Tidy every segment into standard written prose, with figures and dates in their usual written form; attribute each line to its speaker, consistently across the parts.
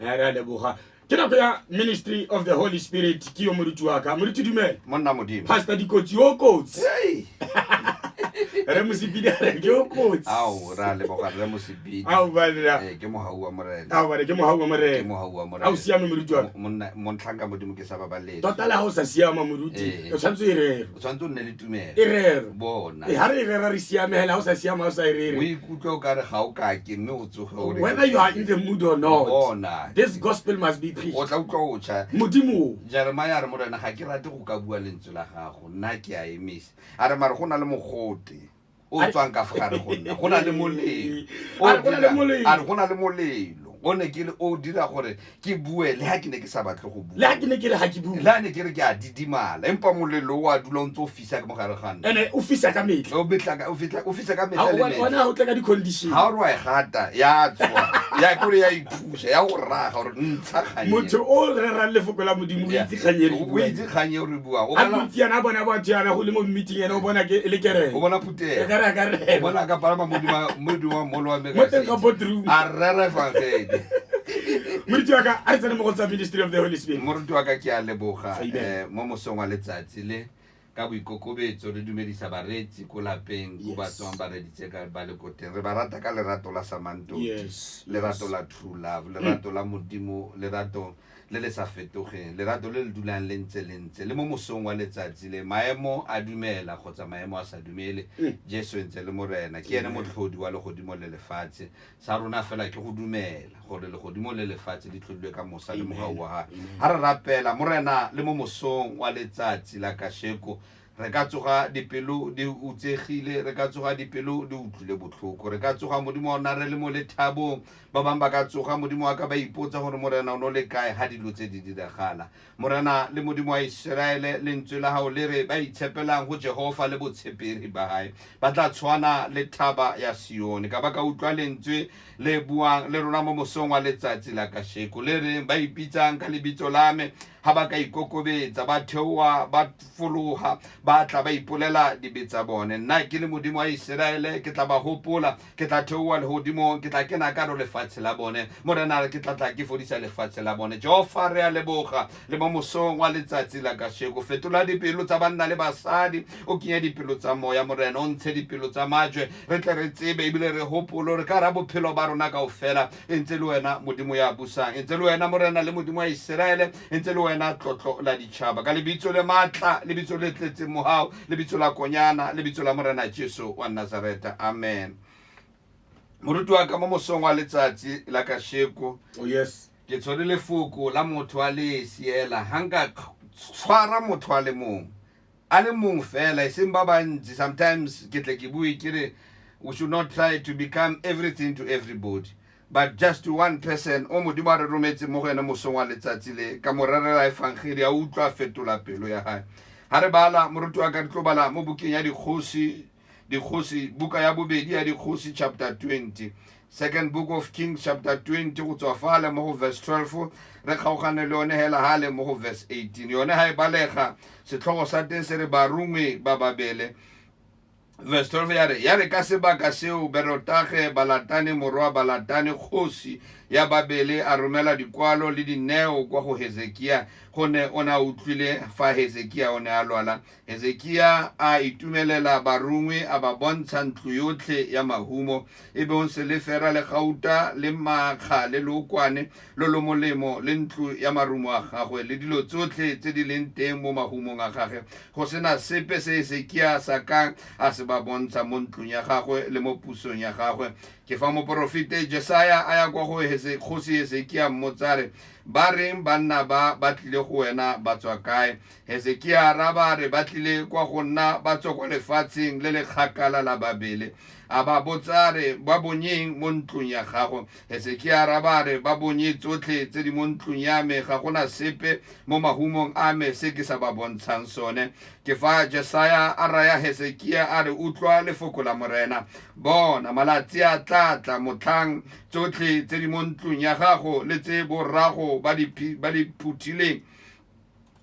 Speaker 1: Re a leboga. Ke nako ya Ministry of the Holy Spirit. Ke yo moruti wa ka. Moruti, dumela.
Speaker 2: Monna Modimo.
Speaker 1: Pastor Dikotsi o kotsi.
Speaker 2: Hey!
Speaker 1: Re Mosepidi a re ke o kotsi.
Speaker 2: Ao, ra leboga rre Mosepidi.
Speaker 1: Ao banna.
Speaker 2: Eh, ke mohau wa Morena.
Speaker 1: Ao bana, ke mohau wa
Speaker 2: Ke
Speaker 1: Morena.
Speaker 2: mohau wa Morena.
Speaker 1: A o siame, moruti wa ka?
Speaker 2: Monna montlhanka Modimo ke sa babaletse.
Speaker 1: Tota le ga o sa siama, moruti,
Speaker 2: Ee.
Speaker 1: o tshwanetse o e rere.
Speaker 2: O tshwanetse o nne le tumelo.
Speaker 1: E rere.
Speaker 2: Bona.
Speaker 1: Ee, ga re e rera re siame hela, ga o sa siama, ga o sa e
Speaker 2: O
Speaker 1: rere.
Speaker 2: ikutlwe o kare ga o kake mme o tsoge o re.
Speaker 1: Whether you are in the mood or not,
Speaker 2: Bona.
Speaker 1: this gospel must be
Speaker 2: O
Speaker 1: preached.
Speaker 2: tla utlwa o tjha.
Speaker 1: Modimo o.
Speaker 2: Jeremiah a re, Morena, ga ke rate go ka bua lentswe la gago, nna ke a emisa. A re, mare go na le mogote o tswang ka fa gare go nna, go na le molelo. O
Speaker 1: A re go na le molelo.
Speaker 2: A re go na le molelo o ne ke le o dira gore ke bue le ha ke ne ke sa batle go bua.
Speaker 1: Le ha ke ne ke re ha ke bue.
Speaker 2: Le ha ne ke re ke a didimala, empa molelo o a dula o ntse o fisa ka mo gare ga nna.
Speaker 1: Ene o fisa ka metlha.
Speaker 2: O betla ka, o fitla, o fisa ka
Speaker 1: Ha
Speaker 2: metlha
Speaker 1: o
Speaker 2: le
Speaker 1: bona,
Speaker 2: metlha.
Speaker 1: ona ha o tle ka di-condition.
Speaker 2: Ha o re wa e gata, ya tswa. Ya kore ya iphuša, ya go raga gore ntsha kgang e.
Speaker 1: Motho o rerang lefoko la Modimo o
Speaker 2: Yeah.
Speaker 1: itse kgang e re
Speaker 2: O
Speaker 1: buang.
Speaker 2: itse kgang e re buang. O
Speaker 1: A
Speaker 2: bona,
Speaker 1: dutse yana a bona batho yana go le mo meeting, ene o bona ke e le kereke.
Speaker 2: O bona phuthego.
Speaker 1: E ka re a ka rera.
Speaker 2: O bona ka palama modimo wa molo wa mega
Speaker 1: Mo teng ga
Speaker 2: city.
Speaker 1: boardroom.
Speaker 2: A rera efangedi.
Speaker 1: Moruti wa ka, a re tsene mo go tsa Ministry of the Holy Spirit.
Speaker 2: Moruti wa ka, ke a leboga.
Speaker 1: Amen.
Speaker 2: Mo mosong wa letsatsi le ka boikokobetso re dumedisa bareetsi ko lapeng ko ba tswang ba reditse ka ba le ko teng. Re ba rata ka lerato la Samantoti, lerato la true love, lerato la Modimo, lerato le le sa fetogeng, lerato le le dulang le ntse le ntse le mo mosong wa letsatsi le. Maemo a dumela kgotsa maemo a sa dumele, Jesu e ntse le Morena, ke ene motlhodi wa legodimo le lefatshe. Sa rona fela ke go dumela gore legodimo le lefatshe di tlhodilwe ka mosa le mogau wa gagwe. Ha re rapela Morena le mo mosong wa letsatsi la kasheko, re ka tsoga dipelo di utsegile, re ka tsoga dipelo di utlwile botlhoko, re ka tsoga, Modimo wa rona, re le mo lethabong. Ba bangwe ba ka tsoga, Modimo wa ka, ba ipotsa gore Morena o ne o le kae ha dilo tse di diragala. Morena le Modimo wa Iseraele, lentswe la gago le re ba itshepelang go Jehofa le botshepegi ba gae ba tla tshwana le thaba ya Sione. Ka ba ka utlwa lentswe le buang le rona mo mosong wa letsatsi la kasheko, le reng ba ipitsang ka lebitso la me, ha ba ka ikokobetsa, ba theoha, ba foloha, ba tla ba ipolela dibe tsa bone, nna ke le Modimo wa Iseraele ke tla ba hopola, ke tla theoha lehodimong, ke tla kena ka lefatshe la bone. Morena a re ke tla tla ke fodisa lefatshe la bone. Jehova, re a leboga le mo mosong wa letsatsi la kasheko. Fetola dipelo tsa banna le basadi, o kenye dipelo tsa moya, Morena, o ntshe dipelo tsa majwe, re tle re tsebe ebile re hopole re ka ra bophelo ba rona kaofela e ntse le wena Modimo ya busang, e ntse le wena Morena le Modimo wa Iseraele, e ntse le wena tlotlo la ditšhaba. Ka lebitso le matla, lebitso le tletseng mohau, lebitso la Konyana, lebitso la Morena Jesu wa Nazareta, amen. Moruti wa ka, mo mosong wa letsatsi la kasheko,
Speaker 1: Oh yes.
Speaker 2: ke tshwere lefoko la motho a le siela. Ha nka tshwara motho a le mong, a le mong fela, e seng ba bantsi. Sometimes ke tle ke bue ke re we should not try to become everything to everybody, but just to one person o Modimo a re rometse mo go ene mosong wa letsatsi le, ka mo rerela efangeli, a utlwa, a fetola pelo ya gae. Ha re bala, moruti wa ka, re tlo bala mo bukeng ya Dikgosi, Dikgosi, buka ya bobedi ya Dikgosi, chapter 20, Second Book of Kings chapter 20, go tswa fale mo go verse 12, re kgaogane le yone hela hale mo go verse 18. Yone ha e balega, setlhogo sa teng se re barongwe ba Babele. Verse 12 ya re, ya re ka sebaka seo Berotage Balatane morwa Balatane kgosi ya Babele a romela dikwalo le dineo kwa go Hezekia, gonne o ne a utlwile fa Hezekia o ne a lwala. Hezekia a itumelela barongwi, a ba bontsha ntlo yotlhe ya mahumo, e bong selefera le gauta le makga le lookwane lo lo molemo le ntlo ya marumo a gagwe le dilo tsotlhe tse di leng teng mo mahumong a gagwe. Go sena sepe se Hezekia a sa kang a se ba bontsha mo ntlong ya gagwe le mo pusong ya gagwe. Ke fa moporofete Jesaya a ya kwa go kgosi Hezekia, mmotsa re, Ba reng banna ba ba tlile go wena ba tswa kae? Hesekia a araba a re, Ba tlile kwa go nna ba tswa kwa lefatsheng le le kgakala la Babele. A ba botsa a re, Ba bonyeng mo ntlong ya gago? Hesekia a araba a re, Ba bonye tsotlhe tse di mo ntlong ya me, ga go na sepe mo mahumong a me se ke sa ba bontshang sone. Ke fa Jesaya a raya Hesekia a re, Utlwa lefoko la Morena. Bona, malatsi a tla tla motlhang tsotlhe tse di mo ntlong ya gago le tse borrago ba di phuthileng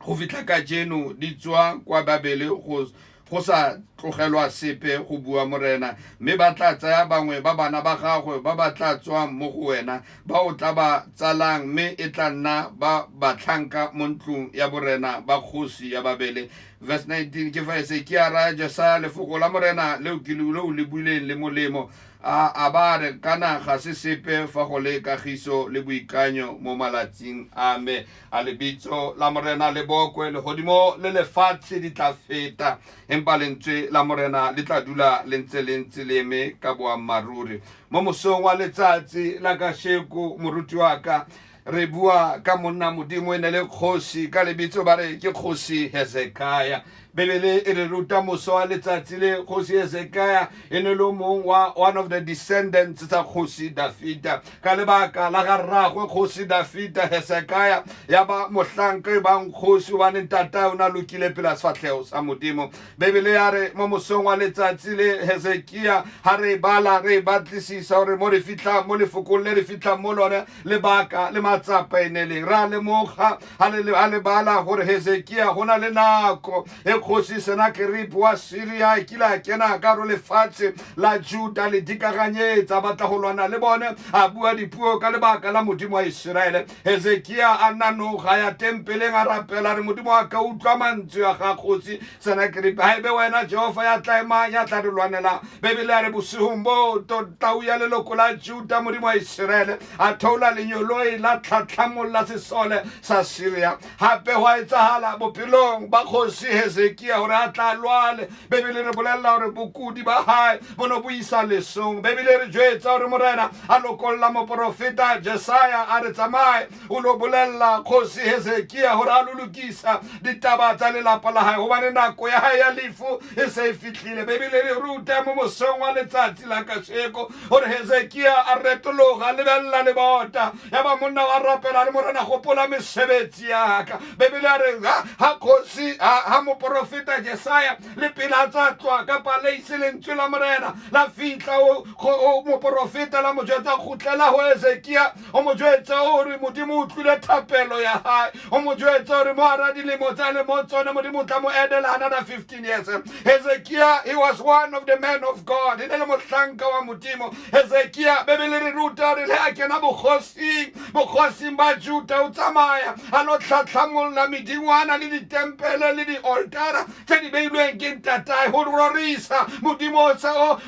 Speaker 2: go fitlha kajeno di tswa kwa Babele go Go sa tlogelwa sepe, go bua Morena. Mme ba tla tsaya bangwe ba bana ba gagwe ba ba tla tswang mo go wena, ba o tla ba tsalang, mme e tla nna ba batlhanka mo ntlong ya borena ba kgosi ya Babele. Verse 19, ke fa Hesekia a raya Jesaya, Lefoko la Morena leo ke le o le buileng le molemo. A ba re, Kana ga se sepe fa go le kagiso le boikanyo mo malatsing a me. A lebitso la Morena le bokwe, legodimo le lefatshe di tla feta, empa lentswe la Morena le tla dula le ntse le ntse le eme ka boammaaruri. Mo mosong wa letsatsi la kasheko, moruti wa ka, re bua ka monna Modimo e ne le kgosi ka lebitso ba re ke kgosi Hezekiah. Bibele e re ruta moso wa letsatsi le kgosi Hezekiah e ne le mong wa one of the descendants tsa kgosi Dafita. Ka lebaka la ga rragwe kgosi Dafita, Hezekiah ya ba mohlanka e bang kgosi hobane ntatae o ne a lokile pela sefatlhego sa Modimo. Bibele ya re mo mosong wa letsatsi le Hezekiah ha re bala re batlisisa hore mo re fihlang mo lefokong le re fihlang mo lone lebaka le matsapa e ne leng. Ra lemoga ha le bala gore Hezekia go na le nako e kgosi Sennacherib wa Syria e kile a kena ka ro lefatshe la Juda le dikaganyetsa batla go lwana le bone, a bua dipuo ka lebaka la Modimo wa Iseraele. Hezekia a nanoga ya tempeleng a rapela re, Modimo wa ka utlwa mantswe a ga kgosi Sennacherib, ha ebe wena Jehova ya tla emang ya tla re lwanelang. Bibele ya re bosihong bo tau ya leloko la Juda Modimo wa Iseraele a theola lenyoloi la tlhatlhamolla sesole sa Syria. Hape hwa etsahala bophelong ba kgosi Hezekia hore a tla lwale. Bibele re bolella hore bokudi ba hae bo no bo isa lesong. Bibele re jwetsa hore Morena a lokolla moporofeta Jesaya a re tsamaye o lo bolella kgosi Hezekia hore a lo lokisa ditaba tsa lelapa la hae hobane nako ya hae ya lefu e se e fihlile. Bibele re ruta mo mosong wa letsatsi la kasheko hore Hezekia a retologa a lebella lebota, ya ba monna wa rapela le Morena gopola mesebetsi ya ka. Bibele a re ha kgosi ha moporofeta Jesaya le pele a tsa tloha ka paleise lentswe la Morena la fihla o moporofeta la mo jwetsa kgutlela ho Hezekia, o mo jwetsa hore Modimo o utlwile thapelo ya hae, o mo jwetsa hore mo hara dilemo tsa le mo tsone Modimo o tla mo edela another 15 years. Hezekia, he was one of the men of God, e ne le mohlanka wa Modimo. Hezekia, Bibele re ruta hore le ha kena bokgosing ba Juda o tsamaya a lo tlhatlhamolla medingwana le ditempele le dialtara tse di beilweng ke ntatae ho rorisa Modimo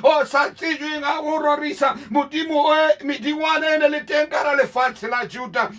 Speaker 2: o sa tsejweng, a ho rorisa Modimo o medingwana e ne le teng ka hara lefatshe la Juda.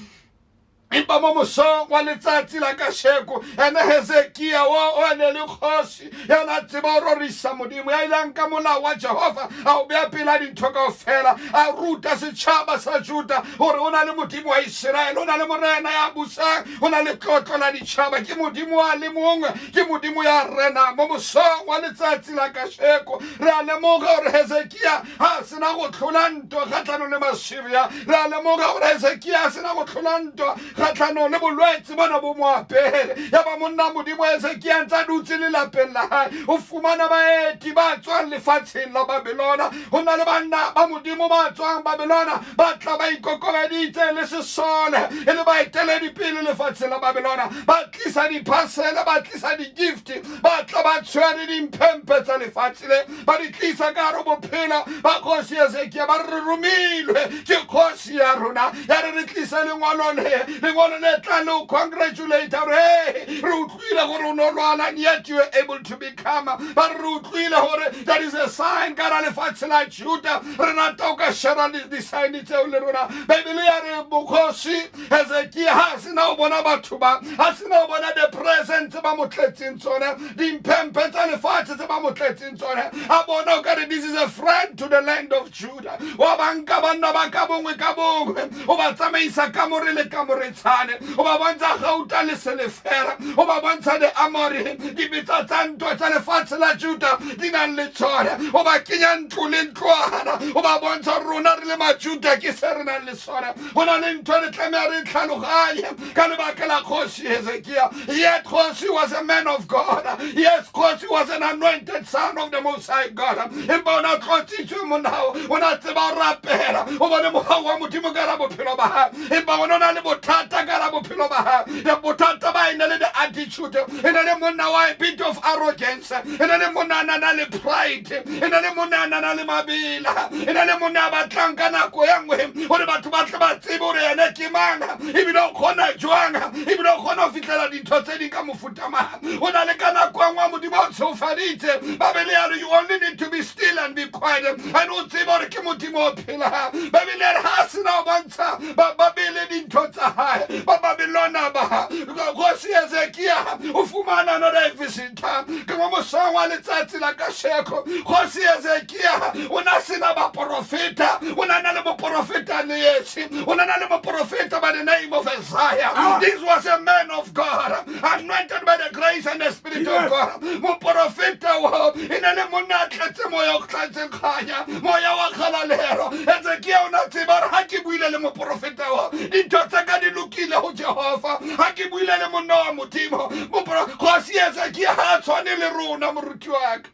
Speaker 2: Empa mo mosong wa letsatsi la kasheko ene Hezekia o ne le kgosi ya na tseba ho rorisa Modimo, ya ileng ka molao wa Jehova a o beha pela dintho kaofela, a ruta setjhaba sa Juda hore o na le Modimo wa Iseraele, o na le morena ya busang, o na le tlotlo la ditjhaba, ke Modimo a le mongwe, ke Modimo ya rena. Mo mosong wa letsatsi la kasheko re a lemoga hore Hezekia ha sena go tlhola ntwa kgatlhanong le Masiria, re a lemoga hore Hezekia a sena go tlhola ntwa kgatlhanong le bolwetse bona bo mo apere. Ya ba monna Modimo Hezekia ntse a dutse lelapeng la hae, o fumana baeti ba tswang lefatsheng la Babylona. Ho na le banna ba Modimo ba tswang Babylona ba tla ba ikokobeditse le sesole e le baeteledipele lefatsheng la Babylona, ba tlisa diphasele, ba tlisa di-gift, ba tla ba tshwere dimphemphe tsa lefatshe le ba di tlisa ka hare bophelo ba kgosi Hezekia, ba re romilwe ke kgosi ya rona ya re re tlise lengwalo le, lengwalo le tla le o congratulate hore hey, re utlwile gore o no lwala and yet you were able to become. Ba re utlwile hore that is a sign ka hara lefatshe la Juda, re rata o ka share le di-sign tseo le rona. Bibele ya re bokgosi Hezekia ha sena ho bona batho ba, ha sena ho bona the present ba mo tletseng tsone, dimphemphe tsa lefatshe tse ba mo tletseng tsone, a bona o kare this is a friend to the land of Judah. Wa ba nka banna ba ka bongwe ka bongwe, o ba tsamaisa kamore le kamore tshane, o ba bontsha gauta le selefera, o ba bontsha the armory, dibetsa tsa ntwa tsa lefatshe la Juda di nang le tsone, o ba kenya ntlo le ntlwana, o ba bontsha rona re le Majuda ke se re nang le sone. Ho na le ntho re tlameha re tlhaloganye ka lebaka la kgosi Hezekia. Yet kgosi was a man of God. Yes, kgosi was an anointed son of the Most High God. Empa o na tlotsitswe monao, o na tseba ho rapela, o bone mohau wa Modimo ka hara bophelo ba hae. Empa o na le bothata ka hara bophelo bophelo ba gae. The bothata ba e ne le the attitude, e ne le monna wa a bit of arrogance, e ne le monna a na le pride, e ne le monna a na le mabela, e ne le monna a batlang ka nako ya nngwe gore batho ba tle ba tsebe gore ene ke mang, ebile o kgona jwang, ebile o kgona go fitlhela dintho tse ding ka mofuta mang. O na le ka nako ya nngwe Modimo a o tsheofaditse, Babele ya re you only need to be still and be quiet, and o tsebe gore ke Modimo o phelang. Babele ya re ha a sena go bontsha ba Babele dintho tsa hae, ba Babylona ba kgosi Hezekia o fumana another visitor. Ke mo mosong wa letsatsi la kasheko, kgosi Hezekia o na sena baporofeta, o na na le moporofeta le esi, o na na le moporofeta by the name of Isaiah. This was a man of God, anointed by the grace and the Spirit of God. Moporofeta o e ne le monna a tletse moya o tletseng kganya, moya wa kgalalelo. Hezekia o na tseba gore ha ke buile le moporofeta o, dintho tsa ka di lokile go Jehova. Ha ke buile le monna wa Modimo, kgosi Hezekia ha a tshwane le rona, moruti wa ka.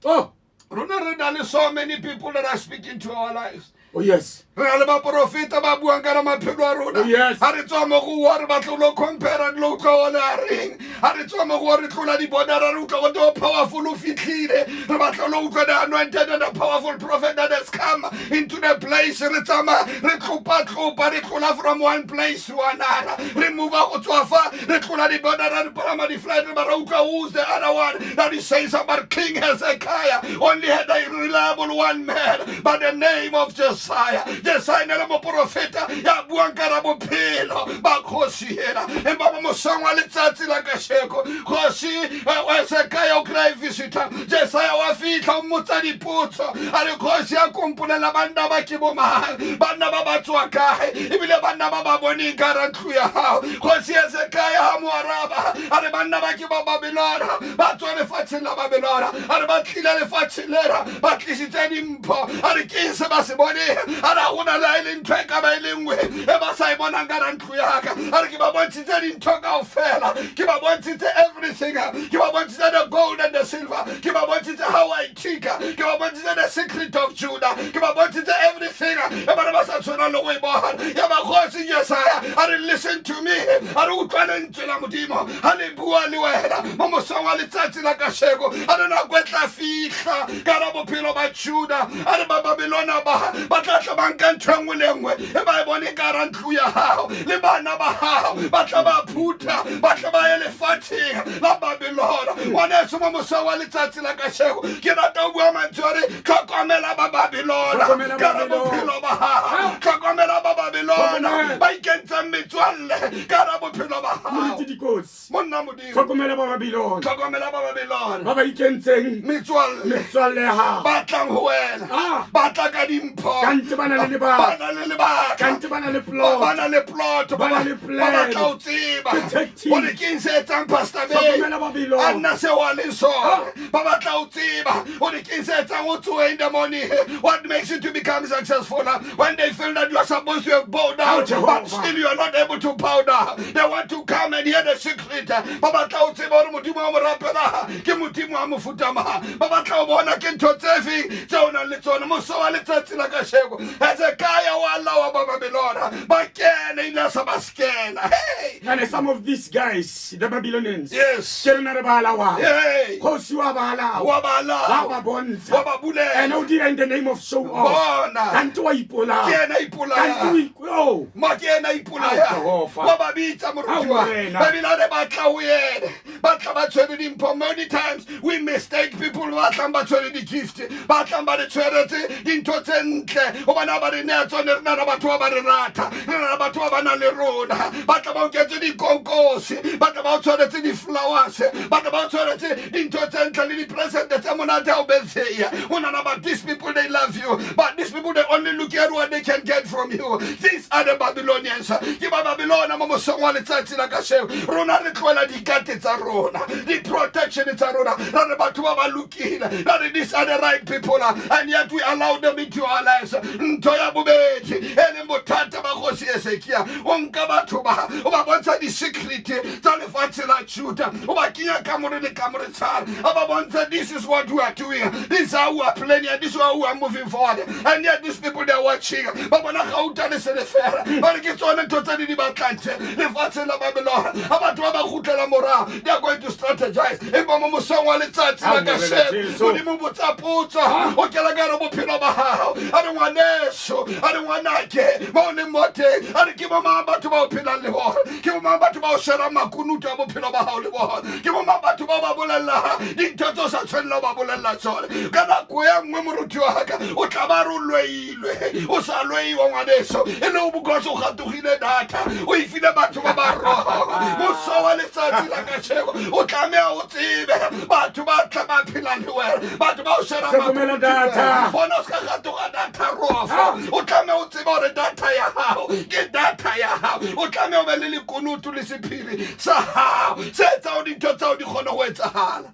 Speaker 1: Oh.
Speaker 2: Rona re na le so many people that are speaking to our lives.
Speaker 1: Oh yes.
Speaker 2: Re na le baporofeta ba buang ka maphelo a rona.
Speaker 1: Oh, yes.
Speaker 2: Ha re tswa mo go wa re batla lo compare dilo utlwa one a reng. Ha re tswa mo go wa re tlola di-border re utlwa gote o powerful o fitlhile. Re batla lo utlwa the anointed and the powerful prophet that has come into the place. Re tsamaya re tlopa-tlopa, re tlola from one place to another. Re move go tswa fa, re tlola di-border re palama di-flight, re ba ra utlwa who's the other one that is says about King Hezekiah only had a reliable one man by the name of Josiah. Josiah ne le moporofeta ya buang ka ra bophelo ba kgosi ena. Empa mo mosong wa letsatsi la kasheko, kgosi Hezekiah o kry visitor. Josiah wa fitlha o mmotsa dipotso, a re kgosi ya kompolela banna ba ke bo mang, banna ba ba tswa kae, ebile banna ba ba boneng ka hara ntlo ya hao. Kgosi Hezekiah ha mo araba, a re banna ba ke ba Babylona, ba tswa lefatsheng la Babylona, a re ba tlile lefatsheng lena, ba tlisitse dimpho, a re ke eng se ba se boneng, a re ha hona le ha e le ntho e ka ba e le nngwe e ba sa e bonang ka hara ntlo ya ka. A re ke ba bontshitse dintho kaofela, ke ba bontshitse everything, ke ba bontshitse the gold and the silver, ke ba bontshitse how I tick, ke ba bontshitse the secret of Judah, ke ba bontshitse everything e bana ba sa tshwanang le go e bona. Ya ba kgosi Jesaya a re listen to me, a re utlwa lentswe la Modimo ha le bua le wena mo mosong wa letsatsi la kasheko. A re nako e tla fihla ka ra bophelo ba Judah, a re ba Babylona ba ba tla tla ba nka ntho e nngwe le nngwe e ba e bone ka hara ntlo ya hao, le bana ba hao ba tla ba phutha, ba tla ba ye lefatsheng la Babylona. Ngwaneso, mo mosong wa letsatsi la kasheko ke rata ho bua mantswe a re tlhokomela ba Babylona
Speaker 1: Tlhokomela
Speaker 2: ka hara
Speaker 1: Babylona.
Speaker 2: bophelo ba hao, tlhokomela ba Babylona
Speaker 1: Tlhokomela.
Speaker 2: ba ikentseng metswalle ka hara bophelo ba hao.
Speaker 1: Moruti Dikotsi.
Speaker 2: Monna Modimo.
Speaker 1: Tlhokomela ba Babylona.
Speaker 2: Tlhokomela ba Babylona.
Speaker 1: Ba ba ikentseng
Speaker 2: metswalle.
Speaker 1: Metswalle ya hao.
Speaker 2: Ba tlang ho wena.
Speaker 1: Ah.
Speaker 2: Ba tla ka dimpho.
Speaker 1: Kante ba na le lebaka.
Speaker 2: Ba na le lebaka.
Speaker 1: Kante ba na le plot.
Speaker 2: Ba na le plot.
Speaker 1: Ba na le
Speaker 2: Ba
Speaker 1: plan.
Speaker 2: batla ho tseba.
Speaker 1: Ke tactic.
Speaker 2: Hore ke eng se etsang Pastor Bay.
Speaker 1: Tlhokomela Babylona.
Speaker 2: A nna seo a leng sona. Ba batla ho tseba. Hore ke eng se etsang o tsohe in the morning. What makes you to become successful? When they feel that you are supposed to have bowed down,
Speaker 1: Oh, Jehovah.
Speaker 2: but still you are not able to bow down. They want to come and hear the secret. Ba batla ho tseba hore Modimo wa mo rapela ke Modimo wa mofuta mang. Ba batla ho bona ke ntho tse feng tse o nang le tsona. Moso wa letsatsi la kasheko, Hezekiah wa lawa ba Babylona ba kene, ile a sa ba skena. Hey!
Speaker 1: And some of these guys, the Babylonians,
Speaker 2: Yes.
Speaker 1: ke rona re ba laoang.
Speaker 2: Hey!
Speaker 1: Kgosi wa ba laola.
Speaker 2: Wa ba laola.
Speaker 1: Wa ba bontsha.
Speaker 2: Wa ba bulela.
Speaker 1: And o dira in the name of show off.
Speaker 2: Bona.
Speaker 1: Kante wa ipolaya.
Speaker 2: Ke yena a ipolayang.
Speaker 1: Kante o oh.
Speaker 2: Mo ke yena a ipolayang.
Speaker 1: Ao, Jehova.
Speaker 2: Wa ba bitsa, moruti wa.
Speaker 1: Ao, Morena.
Speaker 2: Ba bile re batla ho yena. Ba tla ba tshwere dimpho. Many times we mistake people ba tlang ba tshwere di-gift, ba tlang ba re tshweretse dintho tse ntle. Hobane ha ba re neya tsone, re na le batho ba ba re rata, re na le batho ba ba nang le rona. Ba tla ba o kentse dikonkosi, ba tla ba o tshweretse di-flowers, ba tla ba o tshweretse dintho tse ntle le di-present tse monate ha o birthday. O nahana but these people, they love you, but these people, they only look at what they can get from you. These are the Babylonians. Ke ba Babylona mo mosong wa letsatsi la kasheko. Rona re tlohela dikate tsa rona, di-protection tsa rona, ra re batho ba ba lokile, ra re these are the right people, and yet we allow them into our lives. Ntho ya bobedi e leng bothata ba kgosi Hezekia, o nka batho ba, o ba bontsha di-secret tsa lefatshe la Juda, o ba kenya kamore le kamore tshare, a ba bontsha this is what we are doing, this is how we are planning, and this is how we are moving forward. And yet these people, they are watching, ba bona gauta le selefera, ba re ke tsone ntho tse di di batlang tse lefatsheng la Babylon. Ha batho ba ba kgutlela morao, they are going to strategize. Empa mo mosong wa letsatsi la kasheno, Modimo botsa potso, o kela ka re bophelo ba hao, a re ngwaneso, a re ngwanake, mo o leng mo teng, a re ke bo mang batho ba o phelang le bona, ke bo mang batho ba o sherang makunutu a bophelo ba hao le bona, ke bo mang batho ba o ba bolellang dintho tse o sa tshwanela ho ba bolella tsone. Ka nako e nngwe moruti wa ka o tla ba re o loilwe, o sa loiwa ngwaneso, e le o because o gatogile data, o e file batho ba ba wrong. Moso wa letsatsi la kasheko o tlameha o tsebe batho ba tla ba phelang le wena, batho ba o sherang
Speaker 1: Hlokomela
Speaker 2: makunutu
Speaker 1: data.
Speaker 2: Bona o ska gatoga data rofo, o tlameha o tsebe hore data ya hao ke data ya hao. O tlameha o be le lekunutu le sephiri sa hao se etsang hore dintho tsa hao di kgone ho etsahala.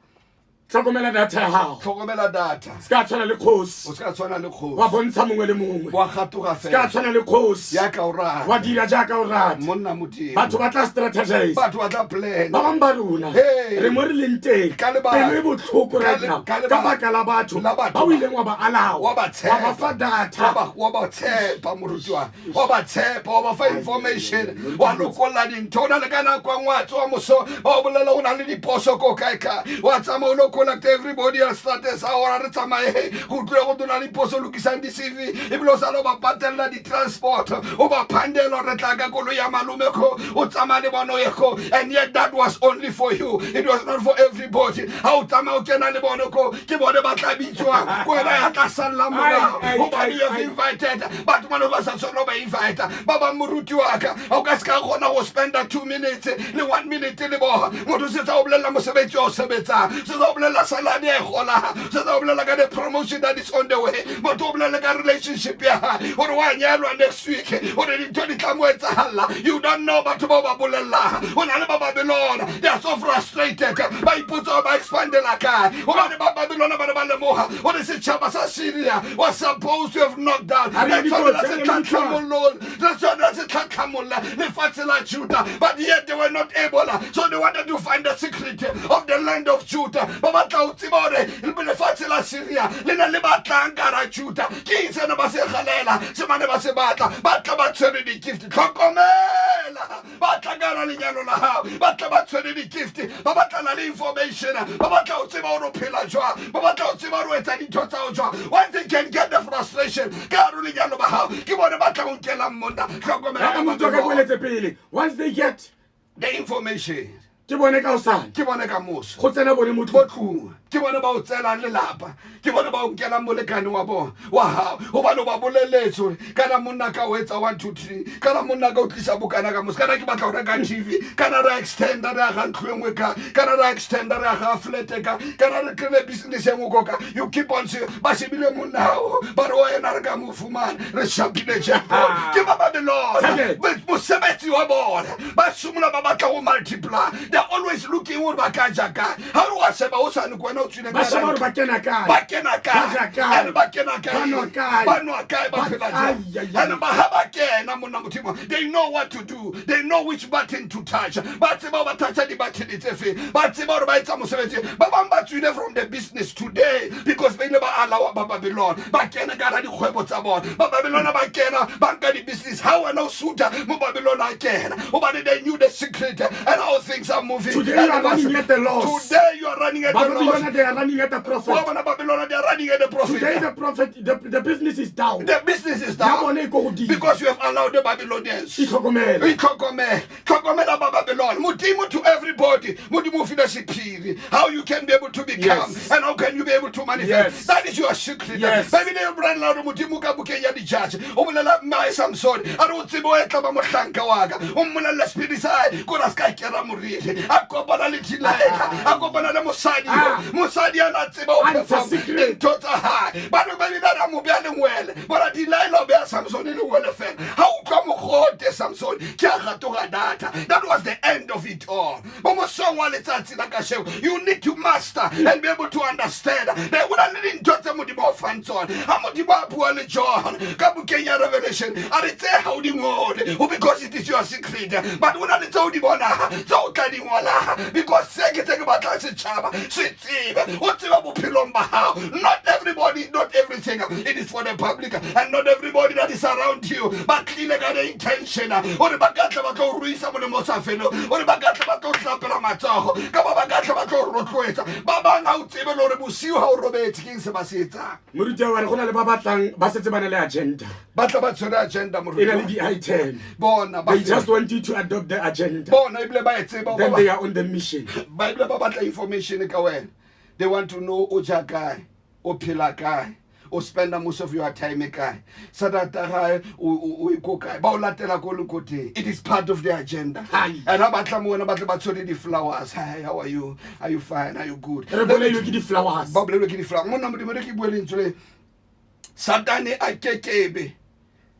Speaker 1: Tlhokomela data ya gago,
Speaker 2: Tlhokomela data,
Speaker 1: se ka tshwana le kgosi,
Speaker 2: o ska tshwana le
Speaker 1: wa
Speaker 2: kgosi,
Speaker 1: bontsha mongwe le mongwe,
Speaker 2: wa gatoga
Speaker 1: se ka
Speaker 2: fela
Speaker 1: tshwana le kgosi,
Speaker 2: ya ka o rata,
Speaker 1: wa dira jaaka o rata.
Speaker 2: Monna Modimo,
Speaker 1: Batho ba tla strategize,
Speaker 2: batho ba tla plan.
Speaker 1: Ba bangwe ba rona
Speaker 2: Hey.
Speaker 1: re mo re leng teng,
Speaker 2: Ka lebaka.
Speaker 1: pelo e botlhoko
Speaker 2: Ka
Speaker 1: right
Speaker 2: le-
Speaker 1: now
Speaker 2: ka lebaka.
Speaker 1: ka baka la batho
Speaker 2: La batho
Speaker 1: ba o
Speaker 2: ba.
Speaker 1: ileng wa ba alawa,
Speaker 2: Wa ba tshepa.
Speaker 1: wa ba fa
Speaker 2: Wa
Speaker 1: data.
Speaker 2: ba tshepa moruti wa, wa ba tshepa, wa ba fa information, wa lokolla dintho. O na le ka nako e nngwe wa tsoha moso, ba o bolela o na le diposo ko kae kae, wa tsamaya o lo collect everybody else status a ora re tsamaye, go utlwile go tona le diposo, lokisang di-CV, ebile o sale o ba patella di-transport, o ba phandela re tla ka koloi ya malome ko, o tsamaya le bona o ye ko. And yet that was only for you, it was not for everybody. Ha o tsamaya o kena le bone ko, ke bone ba tla bitswang, ko wena ya tla sallang morao,
Speaker 1: Ai, ai,
Speaker 2: hobane
Speaker 1: ai,
Speaker 2: you have
Speaker 1: ai.
Speaker 2: invited batho bana ba sa tshwanela ho ba invite. Ba bang moruti wa ka, ha o ka se ka kgona go spenda 2 minutes le 1 minute le bona. Motho se tsa o bolella mosebetsi o sebetsang, se tsa o bolella salary e kgolang, se tsa o bolella ka the promotion that is on the way, motho o bolella ka relationship ya hae hore wa nyalwa next week, hore dintho di tla mo etsahalla. You don't know batho bao ba bolellang. Ho na le ba Babylon, they are so frustrated, ba ipotsa hore ba expandela kae, hobane ba Babylon ba ne ba lemoha hore setjhaba sa Syria was supposed to have knocked down.
Speaker 1: Ha re
Speaker 2: Re tshwanela
Speaker 1: dikotsi,
Speaker 2: se
Speaker 1: re
Speaker 2: tlhatlhamolole, re tshwanela se tlhatlhamolla lefatshe la Judah, but yet they were not able. So they wanted to find the secret of the land of Judah. Ba batla ho tseba hore lefatshe la Syria le na le batlang ka hara Judah. Ke eng sena ba se galela, se mane ba se batla? Ba tla ba tshwere di-gift. Tlhokomela, ba tla ka hara lenyalo la hao, ba tla ba tshwere di-gift, ba batlana le information, ba batla ho tseba hore o phela jwang, ba batla ho tseba hore o etsa dintho tsa hao jwang. Once they can get the frustration ka hare ho lenyalo ba hao, ke bone ba tla ho nkelang monna. Tlhokomela
Speaker 1: Ka motho ka boeletse pele, once they get
Speaker 2: the information,
Speaker 1: ke bone ka hosane,
Speaker 2: ke bone ka moso,
Speaker 1: go tsena bone mo
Speaker 2: mo
Speaker 1: tlung.
Speaker 2: tlung, ke bone ba o tseelang lelapa, ke bone ba o nkelang molekane wa bona wa hao, hobane o ba boleletse hore kana monna ka o etsa 1 2 3, kana monna ka o tlisa bokana ka moso, kana ke batla ho reka TV, kana re extenda re aga ntlo e nngwe ka, kana re extenda re aga flat ka, kana re kry-ile business e nngwe ko ka. You keep on saying, ba shebile monna hao, ba re wena re ka mo fumana, re shapile jackpot. Ke ba Babylon,
Speaker 1: Target.
Speaker 2: mosebetsi wa bona, ba simolola ba batla go multiply. They are always looking hore ba ka ja kae. Ha re wa sheba o sane ko wena o tswile
Speaker 1: Ba
Speaker 2: ka
Speaker 1: sheba
Speaker 2: ranta.
Speaker 1: hore ba kena kae,
Speaker 2: Ba kena kae,
Speaker 1: Ba ja kae,
Speaker 2: And ba kena kae,
Speaker 1: Ba nwa kae,
Speaker 2: ba nwa kae, ba
Speaker 1: Ba-
Speaker 2: phela
Speaker 1: Ai,
Speaker 2: jwang.
Speaker 1: ai, ai.
Speaker 2: And ba ha ba kena monna Modimo, they know what to do, they know which button to touch. Ba tseba ba toucha di-button tse feng, ba tseba hore ba etsa mosebetsi. Ba bang ba tswile from the business today because ba ile ba alawa ba Babylon, ba kena ka hara dikgwebo tsa bona. Ba Babylon ba kena, ba nka di-business. Ha wena o suta mo Babylon a kena, hobane they knew the secret and how things are moving.
Speaker 1: Today you are running at the loss.
Speaker 2: Today you are running at the loss.
Speaker 1: Babylon, they are running at the
Speaker 2: Wa
Speaker 1: prophet.
Speaker 2: bona Babylon, they are running at the prophet.
Speaker 1: Today the prophet, the business is down.
Speaker 2: The business is
Speaker 1: Ya
Speaker 2: down
Speaker 1: bone e ko godimo.
Speaker 2: because you have allowed the Babylonians.
Speaker 1: Itlhokomele.
Speaker 2: Itlhokomele, tlhokomela ba Babylon. Modimo to everybody, Modimo o file sephiri, how you can be able to become
Speaker 1: Yes.
Speaker 2: and how can you be able to manifest.
Speaker 1: Yes.
Speaker 2: That is your secret.
Speaker 1: Yes.
Speaker 2: Bible e bolela hore Modimo ka bukeng ya di-judge o bolela mmae Samson, a re o tsebe o etla ba mohlanka wa ka, o mmolella sephiri sa hae kore a se ka kera moriri, a kopana le Delilah, a kopana le mosadi yo.
Speaker 1: Ah.
Speaker 2: Mosadi a na tseba ho
Speaker 1: A ntsha
Speaker 2: perform
Speaker 1: secret.
Speaker 2: dintho tsa hae. Batho ba bile ba mo beha lengwele, bona Delilah o beha Samson lengwele fela. Ha utlwa mogote Samson, ke a gatoga data. That was the end end of it all. Mo mosong wa letsatsi la kasheko, you need to master and be able to understand that go na le dintho tse Modimo o fang tsone. Ha Modimo a bua le John ka bukeng ya Revelation, a re tse ha o di ngole, o because it is your secret, but go na le tse o di bonang tse o tla di ngolang, because se ke tse ke batlang setšhaba se tsebe, o tsebe bophelong ba hao. Not everybody, not everything, it is for the public, and not everybody that is around you ba tlile ka the intention gore ba ka tla ba tlo ruisa molemo o sa feleng, gore ba ka tla ba tlo hlapela matsogo, kapa ba ka tla ba tlo rotloetsa ba bang. Ha o tsebe le gore bosiu ha o robetse ke eng se ba se etsang.
Speaker 1: Moruti wa re go na le ba batlang ba setse ba na le agenda.
Speaker 2: Ba tla ba tshwere agenda.
Speaker 1: E na le di-item.
Speaker 2: Bona ba
Speaker 1: They just want you to adopt the agenda.
Speaker 2: Bona ebile ba e tseba.
Speaker 1: Then they are on the mission.
Speaker 2: Ba ebile ba batla information ka wena. They want to know o ja kae, o phela kae, o spenda most of your time kae, sadata gae o e ko kae, ba o latela ko le ko teng. It is part of the agenda.
Speaker 1: Hai.
Speaker 2: And ha batla mo wena, ba tle ba tshwere di-flowers. Hi, how are you? Are you fine? Are you good?
Speaker 1: Re bolailwe ke di-flowers.
Speaker 2: Ba bolelwe ke di-flower. Monna Modimo, re ke bue lentswe le Satane a kekebe.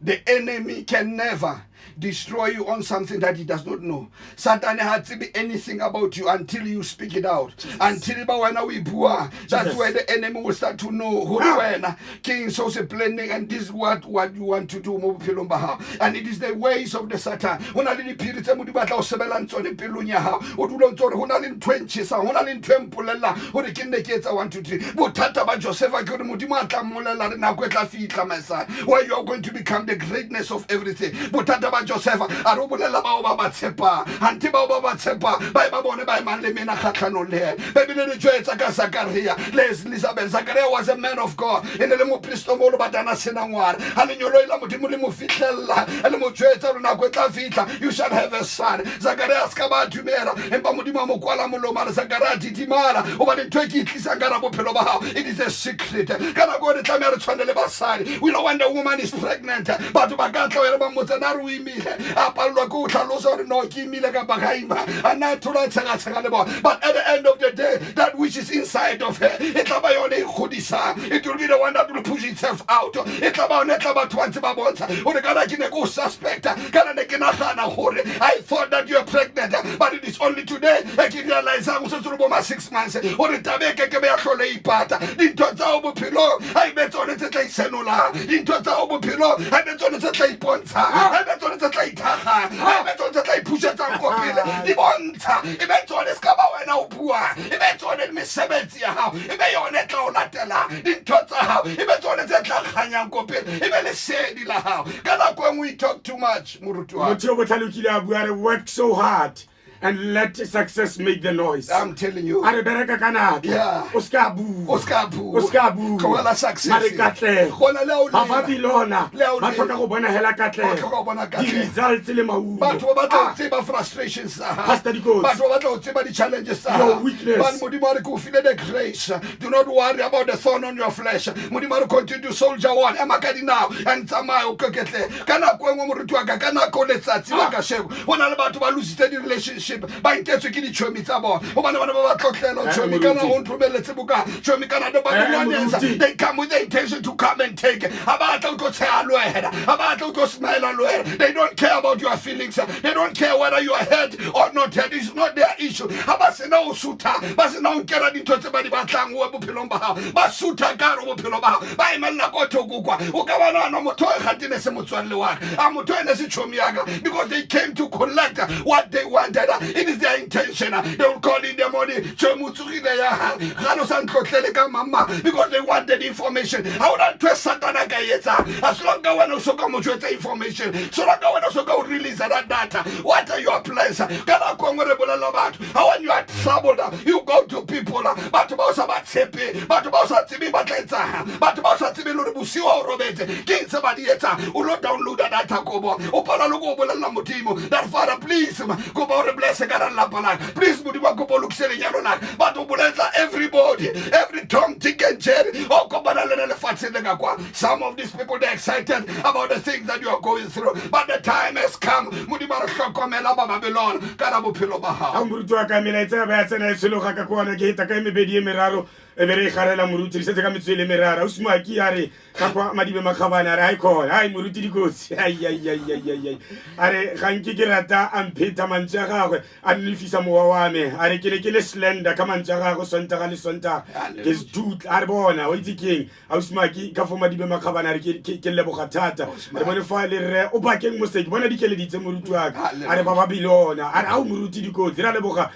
Speaker 2: The enemy can never destroy you on something that he does not know. Satan ha tsebe anything about you until you speak it out. Until ba wena o e bua. That's
Speaker 1: Jesus.
Speaker 2: Where the enemy will start to know gore wena ke eng se o se planning, and this is what you want to do mo bophelong ba hao. And it is the ways of the Satan. Ho na le diphiri tse Modimo a tla o sebelang tsone pelong ya hao. O dula o ntse o re ho na le ntho e ntjhesang, ho na le ntho e mpolellang hore ke nne ke etsa 1 2 3. Bothata ba Josepha ke hore Modimo a tla mmolella re nako e tla fihla, my son, where you are going to become the greatness of everything. Bothata ba Josepha, a re o bolella bao ba ba tshepang, hante bao ba ba tshepang ba e ba bone ba emang le mena kgatlhanong le ena. Bebele re jwetsa ka Zakaria le Elizabeth. Zakaria was a man of God, e ne le mopristo moholo, but ana sena ngwana. Ha lenyoloi la Modimo le mo fihlella, le mo jwetsa hore nako e tla fihla, you shall have a son. Zakaria a ska ba dumela, empa Modimo a mo kwala molomo, a re Zakaria, didimala, hobane ntho e ke e tlisang ka hara bophelo ba hao, it is a secret. Ka nako e re tlameha re tshwane le basadi. We know when the woman is pregnant, batho ba ka tla wena ba mmotsa na re o imile, a pallwa ke ho hlalosa hore no ke imile kapa ga ima, a nna a thola a tshegatshega le bona. But at the end of the day, that which is inside of her e tla ba yone e kgodisang. It will be the one that will push itself out. E tla ba yone e tla batho ba ntse ba bontsha hore kana ke ne ke o suspecta, kana ne ke nagana hore I thought that you are pregnant, but it is only today e ke realizang o setse o le bo ma 6 months hore taba e keke be ya hlole e ipata. Dintho tsa hao bophelong ha e be tsone tse tla isenolang. Dintho tsa hao bophelong ha e be tsone tse tla ipontshang, ha e be tsone tse tla ithagang, ha e be tsone tse tla iphusetsang ko pele di bontsha. E be tsone, se ka ba wena o buang, e be tsone mesebetsi ya hao, e be yone e tla o latelang. Dintho tsa hao e be tsone tse tla kganyang ko pele, e be lesedi la hao. Ka nako e nngwe we talk too much, moruti wa ka.
Speaker 1: Motho yo botlhale o kile a bua re, "Work so hard and let success make the noise."
Speaker 2: I'm telling you.
Speaker 1: A re bereka ka natla, o ska bua.
Speaker 2: O ska bua.
Speaker 1: O ska bua.
Speaker 2: Tlohela success.
Speaker 1: Mare katlego,
Speaker 2: Bona le ha o
Speaker 1: ba
Speaker 2: lela.
Speaker 1: Babilona
Speaker 2: Le ha o
Speaker 1: ba
Speaker 2: lela.
Speaker 1: tlhoka go bona hela
Speaker 2: Ba tlhoka
Speaker 1: katlego,
Speaker 2: go bona katlego.
Speaker 1: di-results le maungo.
Speaker 2: Batho ba batla ho
Speaker 1: Ah,
Speaker 2: tseba frustrations tsa hao.
Speaker 1: Pastor Dikotsi.
Speaker 2: Batho ba batla ho tseba di-challenges tsa
Speaker 1: Your
Speaker 2: hao.
Speaker 1: weakness.
Speaker 2: But Modimo a re ke o file the grace. Do not worry about the thorn on your flesh. Modimo a re continue to soldier on, ema ka dinao and tsamaya o keketle. Ka nako e nngwe, moruti wa ka, ka nako letsatsi la kasheko, ho na le batho ba lositse di-relationship, ba nketswe ke ditšhomi tsa bona, gobane bana ba ba tlotlela.
Speaker 1: Eh,
Speaker 2: Tšhomi kana
Speaker 1: moruti.
Speaker 2: o ntromelletse boka, tšhomi kana the Babylonians,
Speaker 1: moruti.
Speaker 2: they come with the intention to come and take. Ha ba tla o tlo tsheha le wena, ha ba tla o tlo smile le wena. They don't care about your feelings. They don't care whether you are hurt or not hurt. It's not their issue. Ha ba sena ho sutha, ba sena ho nkela dintho tse ba di batlang ho bophelong ba hao, ba sutha ka hare ho bophelo ba hao, ba emella ko thoko kwa. O ka ba nahana motho o kgante ne se motswalle wa ka, a motho e ne se tjhomi ya ka, because they came to collect what they wanted. It is their intention. They will call in the morning, tjhomi o tsogile ya ha gane o sa ntlotlele ka mama, because they wanted information. Ha hona ntho e Satana ka e etsang as long ka wena o so ka mo jwetsa information, so long ka wena o so ka o release that data. What are your plans? Ka nako e nngwe re bolella batho, ha when you are troubled, you go to people, batho ba o sa ba tshepe, batho ba o sa tsebe ba tla etsang, batho ba o sa tsebe le hore bosiu ha o robetse ke eng se ba di etsang. O lo downloada data ko bona, o palwa le ko o bolella Modimo that, "Father, please, kopa o re bless ka lelapa laka. Please, Modimo wa kopa o lokise lenyalo laka." But o bolella everybody, every Tom, Dick and Jerry o kopana le ene lefatsheng. lefatsheng le ka kwa. Some of these people, they're excited about the things that you are going through, but the time has come. Modimo a re hlokomela ba Babylon ka ra bophelo ba
Speaker 1: A
Speaker 2: gago.
Speaker 1: Moruti wa ka, melaetsa ya ba ya tsena e tshologa ka kwana, ke heta ka e mebedi e meraro e be re e garela. Moruti, re setse ka metswe e le meraro. Ausi a re ka kwa Madibe Makgabane, a re hai khona, hai moruti dikotsi, ai ai ai ai ai ai, a re ga nke ke rata a mpheta mantswe a gagwe a nnefisa mowa wa me. A re ke ne ke le slender ka mantswe a gagwe Sontaga le Sontaga ke setutla. A re bona o itse keng, ausi ka fo Madibe Makgabane, a re ke leboga thata. Re bone fa le rre o bakeng moseki bona dikeleditse moruti wa ka. A re ba Babilona, a re ao moruti dikotsi, re a leboga.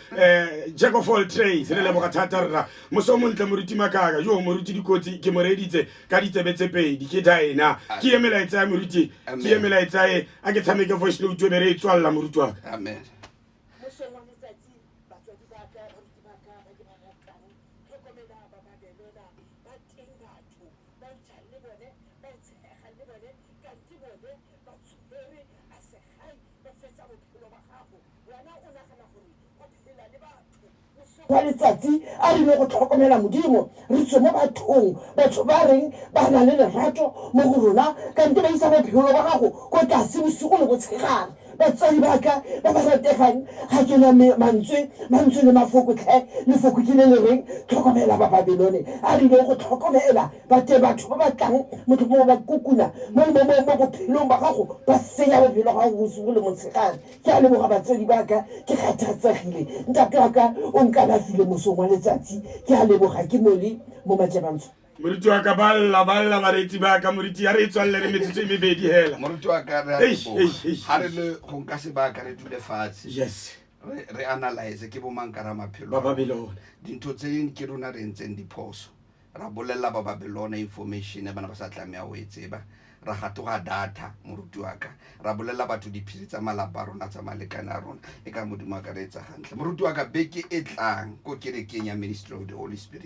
Speaker 1: Jack of all trades, re leboga thata rra. Moso o montle moruti Makaka yo moruti dikotsi ke mo reeditse ka ditsebe tse pedi, ke Dina. Ke ye melaetsa ya moruti, ke ye melaetsa e a ke tshameke voice note e be re e tswalela, moruti wa ka.
Speaker 2: Amen.
Speaker 3: Mosong wa letsatsi, batswadi ba ka, baruti ba ka ba ke ba ratang, tlhokomela ba Babelona. Ba teng batho ba o jang le bone, ba o tshegang le bone, kante bone ba tshwere a segai, ba fetsa bophelo ba gago, wena o nagana gore o phela le batho. Mosong wa letsatsi, a re ile go tlhokomela Modimo, re tswe mo bathong. Batho ba reng ba na le lerato mo go rona, kante ba isa bophelo ba gago ko tlase bosigo le botshegare. Batswadi ba ka ba ba rategang, ga ke na mantswe, mantswe le mafoko tlhe. Lefoko ke le le reng tlhokomela ba Babelone. A re ileng go tlhokomela ba te batho ba ba tlang motlhomongwe ba kukuna mo mo mo mo bophelong ba gago, ba senya bophelo gago bosigo le motshegare. Ke a leboga batswadi ba ka, ke kgathatsegile. Ntate wa ka o nkalafile mosong wa letsatsi. Ke a leboga, ke mole mo Majebantsho.
Speaker 1: Moruti wa ka, ba lla bareetsi ba ka. Moruti, a re e tswalele, re metsotso e mebedi hela.
Speaker 2: Moruti wa ka, re a
Speaker 1: Eish,
Speaker 2: leboga.
Speaker 1: Eish, eish,
Speaker 2: Ga re le go nka sebaka, re dule fatshe, re analyze ke bomang ka ra maphelo
Speaker 1: ba
Speaker 2: a rona.
Speaker 1: Babelona.
Speaker 2: Dintho tse ding ke rona re entseng diphoso, ra bolelela ba Babylona information e bana ba sa tlameha ho e tseba, ra gatoga data, moruti wa ka, ra bolelela batho diphiri tsa malapa a rona, tsa malekane a rona. E ka Modimo a ka re etsa gantle, moruti wa ka, beke e tlang ko kerekeng ya Ministry of the Holy Spirit.